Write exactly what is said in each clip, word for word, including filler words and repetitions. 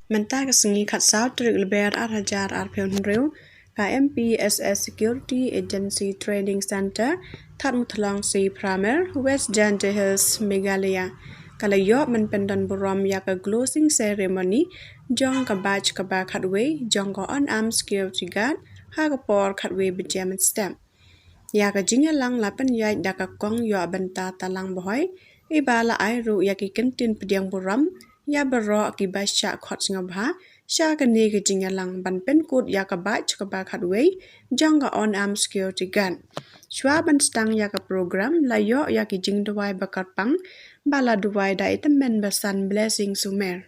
Mynta ka sngi khatsaw tarik Lber ar hajar arphew hynriew, ka M P S S Security Agency Training Centre, Thadmuthlong C Phramer, West Jaintia Hills, Meghalaya, ka la ïoh ban pyndon burom ïa ka closing ceremony jong ka batch kaba khatwei jong ka Unarmed Security Guard ha ka por khatwei baje mynstep. Ïa ka jingïalang la pynïaid da ka kong Ïohbynta Talang Bhoi, iba la ai ruh ïa ki kyntien pdiang burom ïa baroh kiba shah khot sngewbha sha kane ka jingïalang ban pynkut ïa ka batch kaba khatwei jong ka Unarmed Security Guard. Shuwa ban sdang ïa ka program, la ïoh ïa ki jingduwai ba kyrpang ba la duwai da i tymmen basan Blessing Sumer.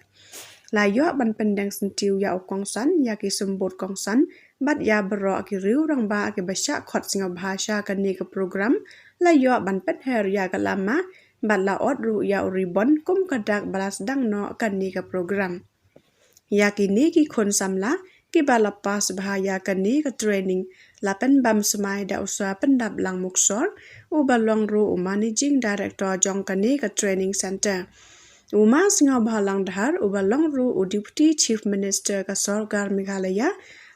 La ïoh ban pyndeng syntiew ïa u kongsan, ïa ki symbud kongsan bad ïa baroh ki riew rangbah kiba shah khot sngewbha sha kane ka program. La ïoh ban pynher ïa ka lama bad la ot ruh ïa u ribbon kum ka dak ba la sdang noh kane ka program. Ïa kine ki khun samla kiba la pass bha ïa kane ka training la pynbam smai da u Sir Pyndaplang Muksor, uba long ruh u Managing Director jong kane ka training centre. U Ma Sniawbhalang Dhar, uba long ruh u Deputy Chief Minister ka sorkar Meghalaya,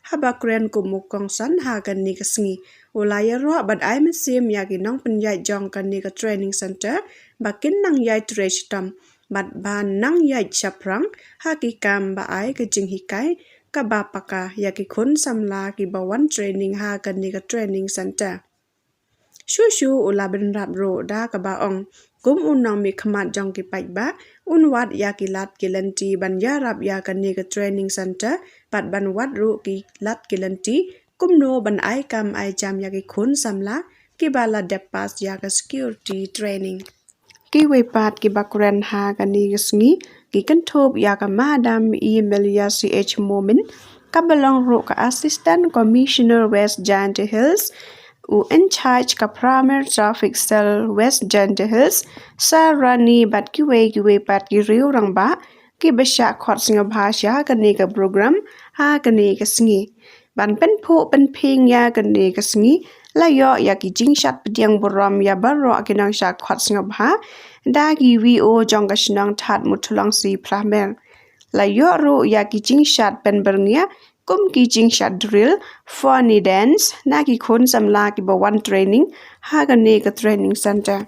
haba kren kum u kongsan ha kane ka sngi, u la ïaroh bad ai mynsiem ïa ki nongpynïaid jong kane ka training centre ba kin nang ïai trei shitom bad ban nang ïaid shaphrang ha ki kam ba ai ka jinghikai kaba paka ïa ki khun samla kiba wan training ha kane ka training centre. Shuh shuh u la bynrap ruh da kaba ong, kum u nongmihkhmat jong ki paidbah, un wad ïa ki lad ki lynti ban ïarap ïa kane ka training centre bad ban wad ruh ki lad ki lynti kumno ban ai kam ai jam ïa ki khun samla kiba la dep pass ïa ka security training. Kiwei pat kiba kren ha kane ka sngi ki kynthup ïa ka Madam Emilia C H Momin, kaba long ruh ka Assistant Commissioner West Jaintia Hills, u in charge ka Phramer Traffic Cell West Jaintia Hills, Sir Rani bad kiwei kiwei pat ki riew rangbah kiba shah khot sngewbha sha kane ka program ha kane ka sngi. Ban pynphuh pynphieng ïa kane ka sngi, la ïoh ïa ki jingshad pdiang burom ïa baroh ki nongshah khot sngewbha da ki V O jong ka shnong Thadmuthlong C Phramer. La ïoh ruh ïa ki jingshad pynbyrngia kum ki jingshad drill, funny dance na ki khun samla kiba wan training ha kane ka training centre.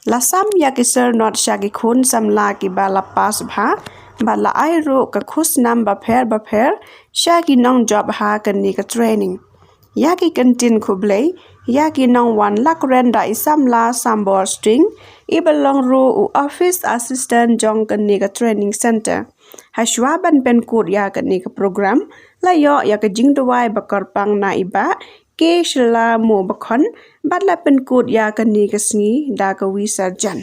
La sam ïa ki syrnod sha ki khun samla kiba la pass bha bad la ai ruh ka khusnam bapher bapher sha ki nongjop ha kane ka training. Ïa ki kyntien khublei ïa ki nongwan la kren da i samla Sambor Sting, iba long ruh u office assistant jong kane ka training centre. Hashwa ban pynkut ïa kane ka program, la ïoh ïa ka jingduwai ba kyrpang na i Bah K Shylla Mobakhon bad la pynkut ïa kane ka sngi da ka Wi Sarjan.